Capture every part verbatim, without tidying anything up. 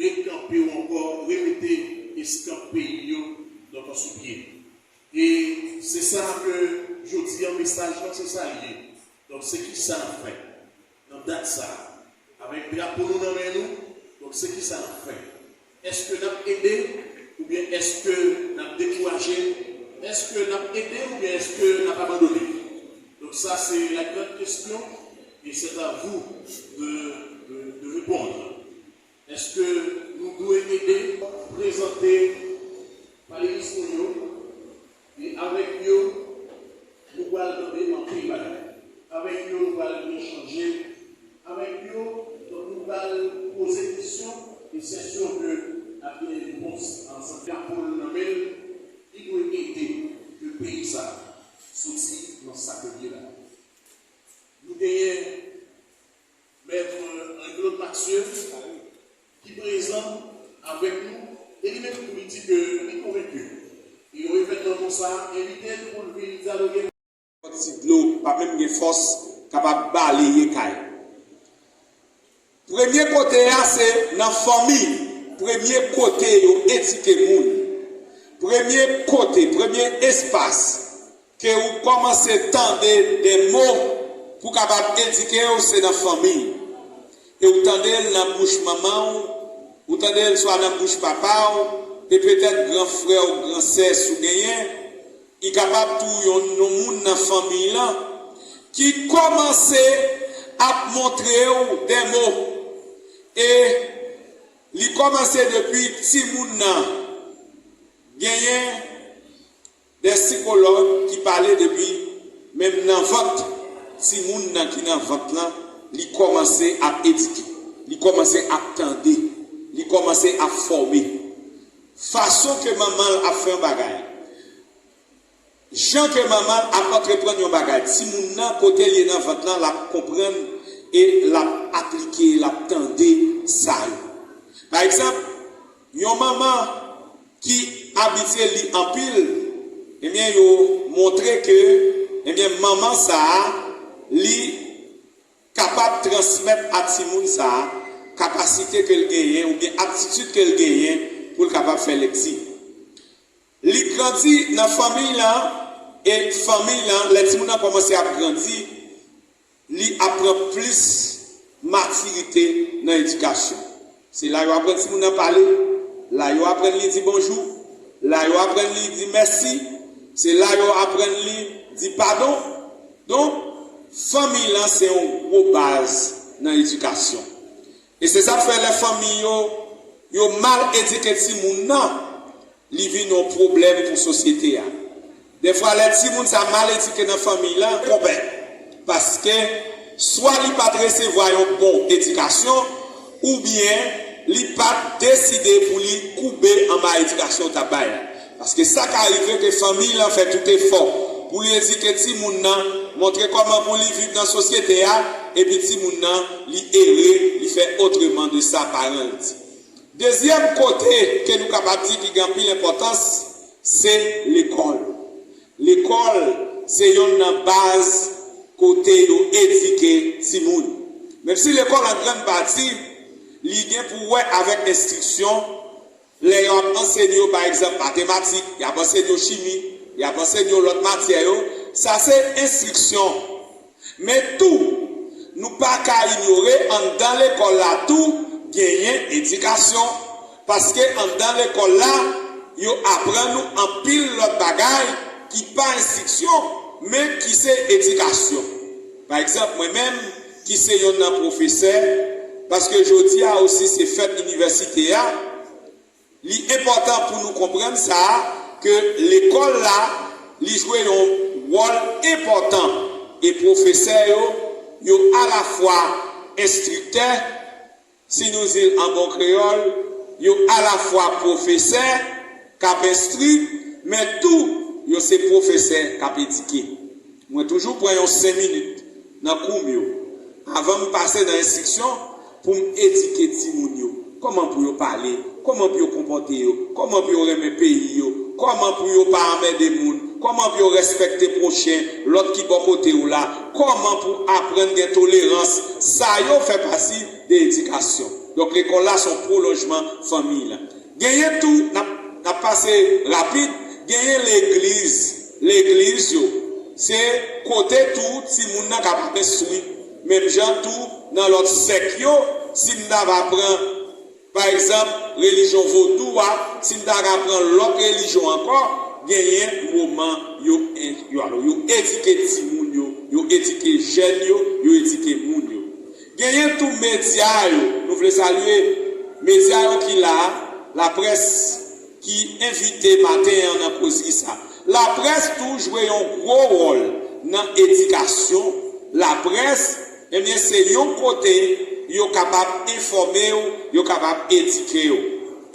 rekanpe ou ankò remete eskanp peyi yo donk sou pye. E se sa ke jodi a mesaj lan se sa l ye. Donk se kisa n ap fè nan dat sa a? Avèk drapo nou nan men nou, donk se kisa n ap fè? Èske n ap ede oubyen èske n ap dekouraje? Èske n ap ede oubyen èske n ap abandone? Donk sa se la grande question et c'est à vous de, de, de répondre. Èske nou dwe ede? Prezante panelis nou yo, e avèk yo nou pral tande anpil bagay. Avèk yo nou pral echanje. Avèk yo, donk, nou pral poze kesyon, e se sè ke n ap gen repons ansanm. Drapo l nan men l, li dwe ede ke peyi sa soti nan sa ke l ye la. Nou genyen Mèt Henri Claude Mathieu, ki prezan avèk nou, e li menm tou li di ke li konvenki ke yon evènman konsa envite l pou l vin dyaloge. Yon ti dlo, pa menm gen fòs, kapab baleye kay. Premye kote a se nan fanmi. Premye kote yo edike moun. Premye kote, premye espas ke ou kòmanse tande de mo pou kapab edike w se nan fanmi. E ou tande l nan bouch manman w, ou tande l swa nan bouch papa w, e petèt gran frè ou gran sè si w genyen, li kapab tou yon, yon moun nan fanmi lan ki kòmanse ap montre w de mo. E li kòmanse depi timoun nan genyen de sikològ ki pale depi menm nan vant timoun nan ki nan vant lan, li kòmanse ap edike, li kòmanse ap tande, li kòmanse ap fòme. Fason ke manman l ap fè yon bagay, jan ke manman l ap antreprann yon bagay, timoun nan kote l ye nan vant lan, l ap konprann e l ap aplike, l ap tande sa yo. Pa egzanp, yon manman ki abitye li anpil, ebyen, yo montre ke, ebyen, manman sa a, li kapab transmèt a timoun sa a kapasite ke l genyen oubyen aptitid ke l genyen pou l kapab fè lekti. Li grandi nan fanmi lan, e fanmi lan, lè timoun nan kòmanse ap grandi, li ap pran plis matirite nan edikasyon. Se la yo aprann timoun nan pale, la yo aprann li di bonjou, la yo aprann li di mèsi, se la yo aprann li di padon. Donk, fanmi lan se yon gwo baz nan edikasyon. E se sa k fè lè fanmi yo, yo mal edike timoun nan, li vin yon pwoblèm pou sosyete a. Dèfwa, lè timoun sa mal edike nan fanmi lan, konpè. Paske, swa li pa t resevwa yon bon edikasyon, oubyen li pa t deside pou li koube anba edikasyon w t ap bay la. Paske sa ka rive ke fanmi lan fè tout efò pou li edike timoun nan, montre kòman pou li viv nan sosyete a, epi timoun nan, li ere, li fè otreman de sa paran l di. Dezyèm kote ke nou kapab di ki gen anpil enpòtans, se lekòl. Lekòl se yonn nan baz kote yo edike timoun. Menm si lekòl an grann pati, li gen pou wè avèk enstriksyon, lè y ap ansenye yo, pa egzanp, matematik, y ap ansenye yo chimi, y ap ansenye yo lòt matyè yo, sa se enstriksyon. Men tou, nou pa ka inyore anndan lekòl la tou genyen edikasyon, paske anndan lekòl la, yo aprann nou anpil lòt bagay ki pa enstriksyon, men ki se edikasyon. Pa egzanp, mwen menm, ki se yonn nan pwofesè, paske jodi a osi se fèt inivèsite a, li enpòtan pou nou konprann sa, ke lekòl la, li jwe yon wòl enpòtan. E pwofesè yo, yo alafwa enstriktè, si nou di l an bon kreyòl, yo alafwa pwofesè k ap enstwi, men tou, yo se pwofesè k ap edike. Mwen toujou pran yon senk minit nan kou m yo, avan m pase nan enstriksyon, pou m edike timoun yo. Kòman pou yo pale, kòman pou yo konpòte yo, kòman pou yo renmen peyi yo, kòman pou yo pa anmède moun, kòman pou yo respekte pwochen, lòt ki bò kote w la, kòman pou aprann gen tolerans. Sa yo fè pati de edikasyon. Donk, lekòl la se yon pwolonjman fanmi la. Genyen tou, n ap, n ap pase rapid, genyen legliz. Legliz yo, se kote tou timoun nan kapab enstwi. Menm jan tou, nan lòt sèk yo, si m ta va pran, pa egzanp, relijyon vodou a, si m ta ka pran lòt relijyon ankò, genyen moman yo, yo, yo edike timoun yo, yo edike jèn yo, yo edike moun yo. Genyen tou medya yo, nou vle salye medya yo ki la, laprès ki envite maten an nan kozri sa. Laprès tou jwe yon gwo wòl nan edikasyon. Laprès, ebyen, se yon kote yo kapab enfòme w, yo kapab edike w.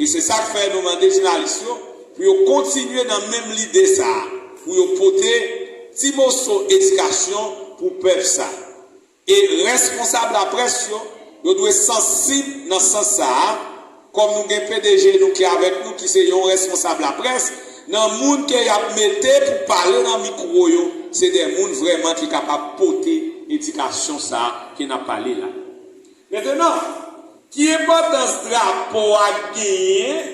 E se sa k fè nou mande jounalis yo pou yo kontinye nan menm lide sa a, pou yo pote ti moso edikasyon pou pèp sa. E responsab laprès yo, yo dwe sansib nan sans sa a, kòm nou gen P D G nou ki avèk nou, ki se yon responsab laprès, nan moun ke y ap mete pou pale nan mikwo yo, se de moun vrèman ki kapab pote edikasyon sa a ke n ap pale la. Mentenan, ki enpòtans drapo a genyen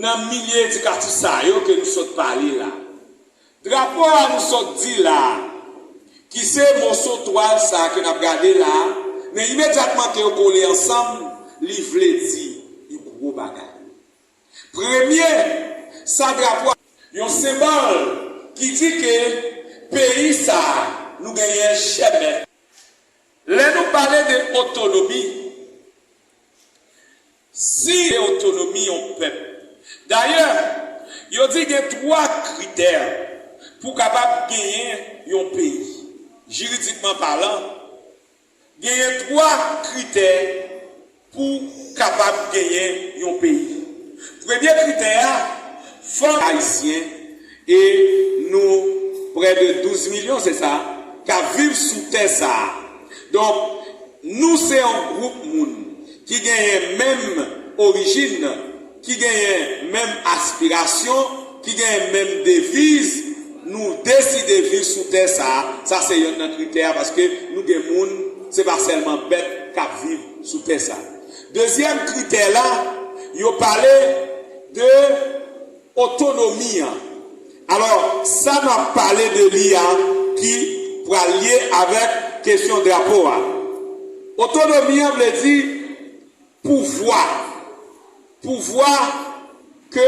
nan milye edikatif sa yo ke nou sot pale la? Drapo a nou sot di la a, ki se moso twal sa a ke n ap gade la a, men imedyatman ke yo kole ansanm, li vle di yon gwo bagay. Premye, sa drapo a, yon senbòl ki di ke peyi sa a, nou genyen chè mèt. Lè nou pale de otonomi, si otonomi yon pèp. Dayè, yo di gen twa kritè pou kapab genyen yon peyi. Jiridikman palan, genyen twa kritè pou kapab genyen yon peyi. Premye kritè a, fòk ayisyen, e nou prè de douz milyon, se sa, k ap viv sou tè sa a. Donk, nou se yon gwoup moun ki genyen menm orijin, ki genyen menm aspirasyon, ki genyen menm deviz, nou deside viv sou tè sa a. Sa se yonn nan kritè a, paske nou gen moun, se pa sèlman bèt k ap viv sou tè sa a. Dezyèm kritè la, yo pale de otonomi an. Alò, sa n ap pale de li a ki pral lye avèk kesyon drapo a. Otonomi an vle di pouvwa. Pouvwa ke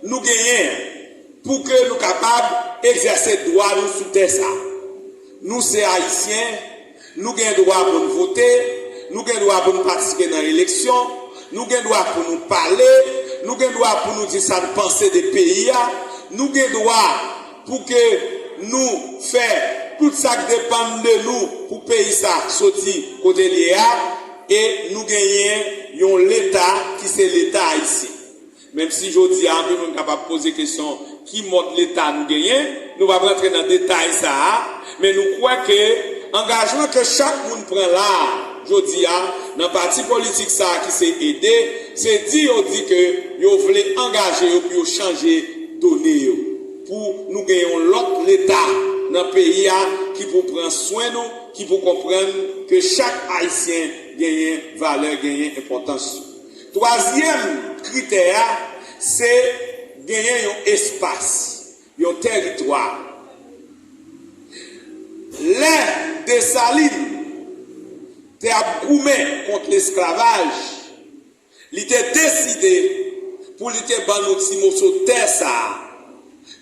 nou genyen pou ke nou kapab egzèse dwa nou sou tè sa. Nou se Ayisyen, nou gen dwa pou n vote, nou gen dwa pou n patisipe nan eleksyon, nou gen dwa pou nou pale, nou gen dwa pou nou di sa n panse de peyi a, nou gen dwa pou ke nou fè tout sa k depann de nou pou peyi sa soti kote l ye a, e nou genyen yon Leta ki se Leta ayisyen. Menm si jodi a, anpil moun kapab poze kesyon, ki mòd Leta nou genyen, nou p ap rantre nan detay sa a, men nou kwè ke angajman ke chak moun pran la a, jodi a, nan pati politik sa a ki se ede, se di yo di ke yo vle angaje yo pou yo chanje done yo, pou nou gen yon lòt Leta nan peyi a ki pou pran swen nou, ki pou konprann ke chak Ayisyen genyen valè, genyen enpòtans. Twazyèm kritè a, se genyen yon espas, yon tèritwa. Lè Desalin te ap goumen kont lesklavaj, li te deside pou li te ban nou ti moso tè sa a,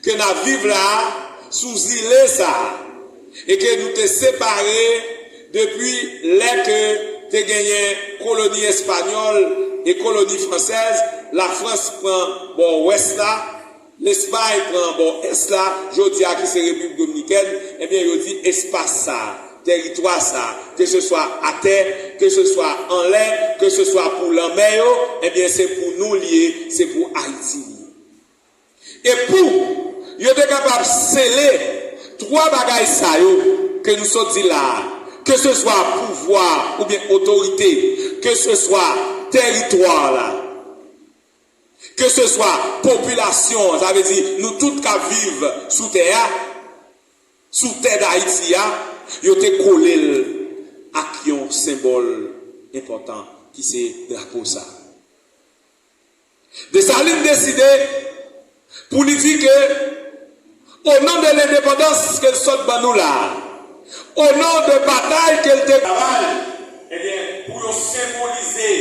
ke n ap viv la a, sou zile sa a, e ke nou te separe depi lè ke te genyen koloni espanyòl e koloni fransèz, Lafrans pran bò wès la, Lespay pran bò ès la, jodi a ki se Repiblik Dominikèn, ebyen, yo di espas sa a, tèritwa sa a, ke se swa atè, ke se swa anlè, ke se swa pou lanmè yo, ebyen, se pou nou l ye, se pou Ayiti l ye. E pou yo te kapab sele twa bagay sa yo ke nou sot di la a, ke se swa pouvwa oubyen otorite, ke se swa tèritwa la, ke se swa popilasyon an, sa vle di nou tout k ap viv sou tè a, sou tè Dayiti a, yo te kole l ak yon senbòl enpòtan. ki se drapo sa. Desalin deside pou li di ke, o non de lendepandans ke l sot ban nou la, o non de batay ke l te travay, ebyen, pou yo senbolize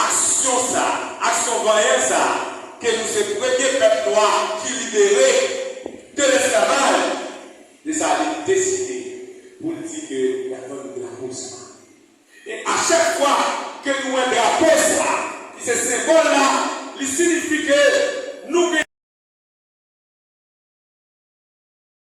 aksyon sa, aksyon vanyan sa, ke nou se premye pèp nwa ki libere de lesklavaj, Desalin deside pou l di ke l ap ban nou drapo sa. E a chak fwa ke nou wè drapo sa, ki se senbòl la, li siyifi ke nou gen